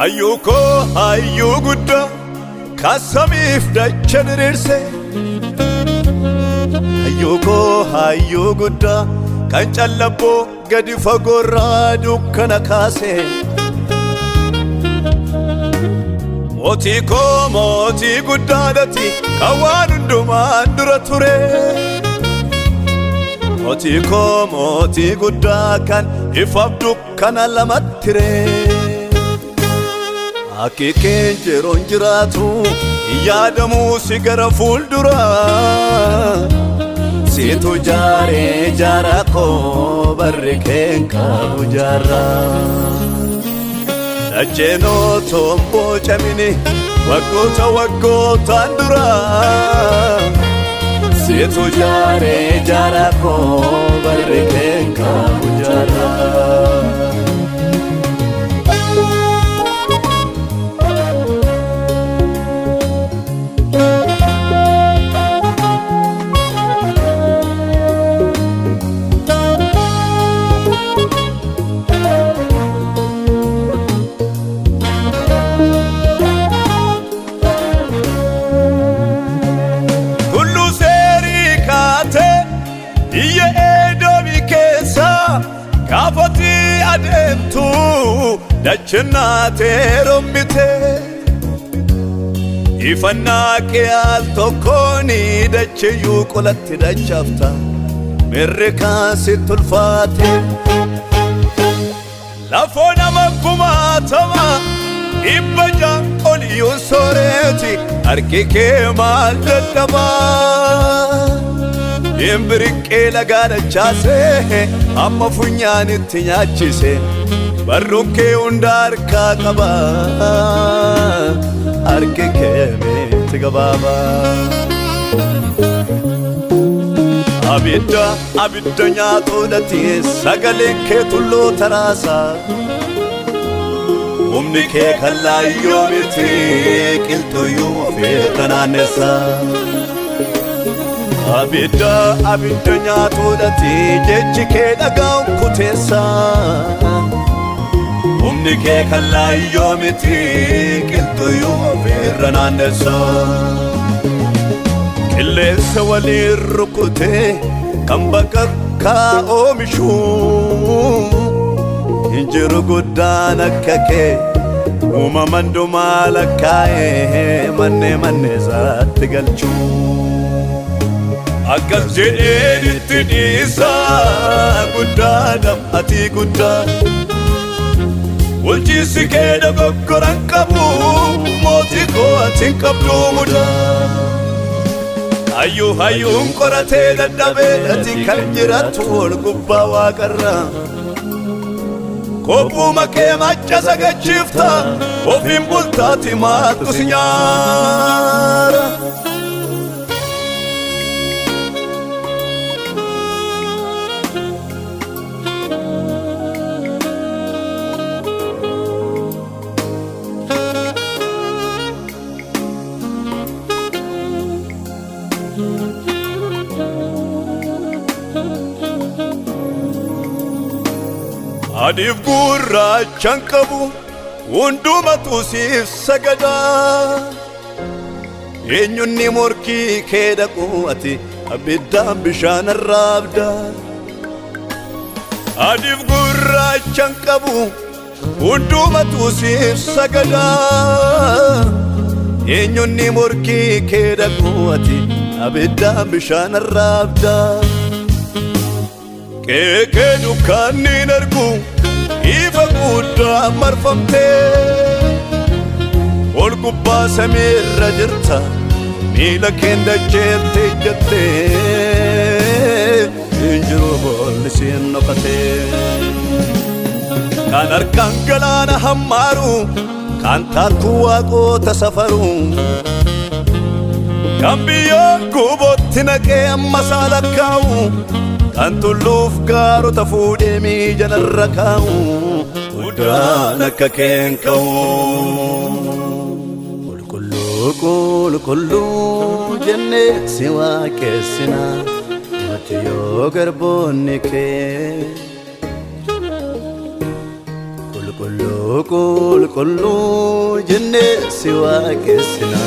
Hayyuu koo hayyuu guddaa kan samiif dacha diriirse. Hayyuu koo hayyuu guddaa kan callabboo gadi fagoorraa dukkana kaase. Mootii koo mootii guddaadhati kan waan hundumaan dura ture. Mootii koo mootii guddaa kan ifaaf dukkana lamatti ree. Akki keen yeroon jiraatu yaadamuu si gara fuulduraa. Situ jaaree jaara koo barri keen qabu jaarraa. Dacheen otoo hin bocamini waggoota waggootaan duraa. Situ jaaree jaara koo barri keen qabu jaarraa. Tulluu seerii kaatee biyya Edoomii keessa gaafatti adeemtu dachinnaatee rommite. Ifannaa kee al tokkoon dacheeyyuu qolatti dachaafta mirri kaan sitti ulfaate. Lafoo nama kumaatama 600 oliyyuun sooreeti harki kee maal dadhabaa. Dimbiriqqee lagaa dachaasee amma funyaanitti nyaachise barruun kee hunda harkaa qaba harki kee miti gabaabaa. Abidda abidda nyaatuudhati sagaleen kee tulluu taraasa. Humni kee kan laayyoo miti qilxuyyuu ofirra naannessa. Abidda abidda nyaatuudhati jechi kee dhagaan kuteessa. Humni kee kan laayyoo miti qilxuyyuu ofirra naannessa. Qilleensa waliin rukutee kan bakakkaa oomishu hin jiru guddaan akka kee uumaman dhumaa lakkaa'ee mannee mannee isaatti galchu. Akkas jedheen itti dhiisa guddaadha ati guddaa. Bulchiinsi kee dogoggoran qabu mootii koo ati hin qabdu mudaa. Hayyuu hayyuun qoratee dadhabee ati kan jiraattu ol gubbaa waaqarra. Kophuma kee macca sagachiifta ofiin bultaati maaltu si nyaara. Adiif gurraachan qabu hundumatu siif sagadaa. Eenyunni morkii kee dhaqu ati abiddaan bishaan arraabda. Adiif gurraachan qabu hundumatu siif sagadaa. Eenyunni morkii kee dhaqu ati abiddaan bishaan arraabda. Qeeqee dukkaanni hin argu ifa guddaa marfamtee. Ol gubbaa samiirra jirta miila keen dacheetti ejjattee hin jiru boolli siin dhokatee. Kan harkaan galaana hammaaru kan taarkuu waaqota safaru. Kan biyyoo guubootti naqee amma isaa lakkaa'u kan tulluuf gaarota fuudhee miijanarra kaa'u guddaan akka keen ka'u. Qulqulluu qulqulluu jennee si waaqessina nuti yoo garboonni kee. Qulqulluu Qulqulluu jennee si waaqessina,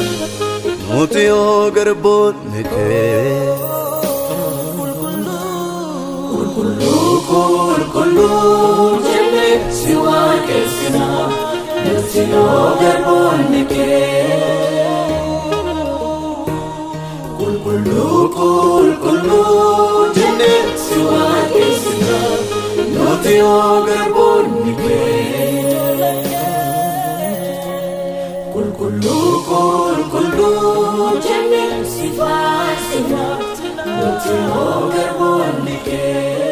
nuti yoo garboonni kee. Qulqulluu, qulqulluu jennee si waaqessina, nuti yoo garboonni kee. Qulqulluu, qulqulluu jennee si waaqessina, nuti yoo garboonni kee. Qulqulluu, qulqulluu jennee si faarsina, nuti yoo garboonni kee.